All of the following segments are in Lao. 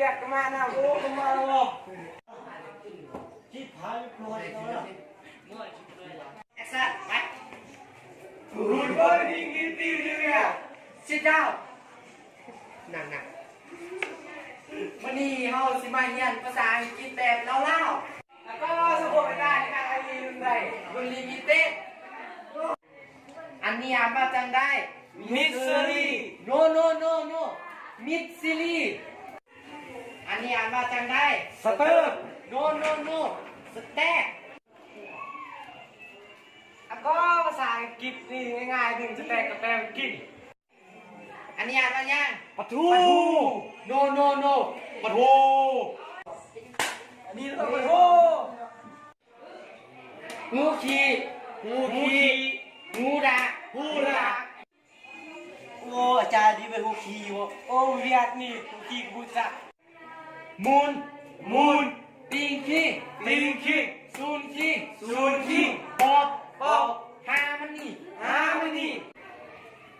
ວຽກກໍມານຳ. ໂອ້ ກໍມາແລ້ວເນາະ. ຈິບຫາຍເລີຍ. ແອັກຊັນ ໄປ. Good morning, Interior. Sit down. ນັ່ງໆ. ມື້ນີ້ເຮົາຊິມາຮຽນພາສາອັງກິດແບບລາວໆ. ແລ້ວກໍສະໂພກອາຈານ ອາຈານອາລີ ລຸ້ນໃດ? ລຸ້ນລິມິເຕັດ. ອັນນີ້ອ່ານວ່າຈັ່ງໃດ? ມິດຊີລີ. No, no, no, no. ມິດຊີລີ. ອັນນີ້ອ່ານວ່າຈັ່ງໃດ? ສະເຕີກ. No, no, no. ສະແຕັກ. ອາກໍພາສາອັງກິດນີ້ງ່າຍໆ ໜຶ່ງສະແຕັກກໍແປວ່າກິນ. ອັນນີ້ອ່ານວ່າຫຍັງ? ປາທູ. ປາທູ. No, no, no. ປາທູ. ອັນນີ້ລະປາທູ. ງູຂີ້. ງູຂີ້. ງູດາ. ງູດາ. ໂອ້ ອາຈານ ນີ້ແມ່ນງູຂີ້ບໍ່? ໂອ້ ວຽດນີ້ງູຂີ້ກະບໍ່ຮູ້ຈັກ. ມູນ. ມູນ. ຕີງຄີ. ຕີງຄີ. ສູນຄີ. ສູນຄີ. ປອບ. ປອບ. ຮາມານີ. ຮາມານີ.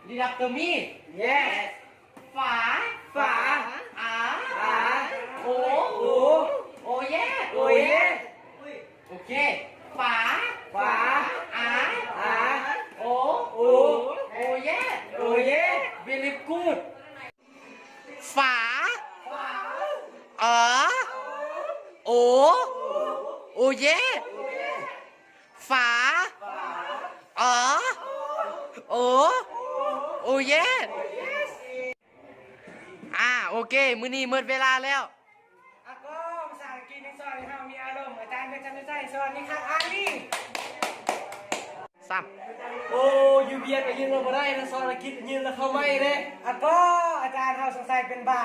ດີດັກໂຕມີ. Yes. ຝາ. ຝາ. ອາ. ອາ. ໂອ. ໂອ. ໂອເຢ. ໂອເຢ. ໂອເຄ. ຝາ. ຝາ. ອາ. ອາ. ໂອ. ໂອ. ໂອເຢ. ໂອເຢ. Very good. ຝາ. ອາ. ໂອ. ໂອເຢ. ຝາ. ອາ. ໂອ. ໂອເຢ. ອາ ໂອເຄ ມື້ນີ້ໝົດເວລາແລ້ວ. ອາກໍພາສາອັງກິດນີ້ສອນໃຫ້ເຮົາມີອາລົມ. ອາຈານເປັນຈັນທະໄຊ ສະຫວັດດີຄັບ ອາລີ. ຊ້ຳ. ໂອ້ ຢູ່ວຽດກໍຢືນລະບໍ່ໄດ້ນະ ສອນອັງກິດຢືນລະເຂົ້າໄມ້ເດ້. ອາກໍອາຈານ ເຮົາສົງໄສເປັນບ້າ.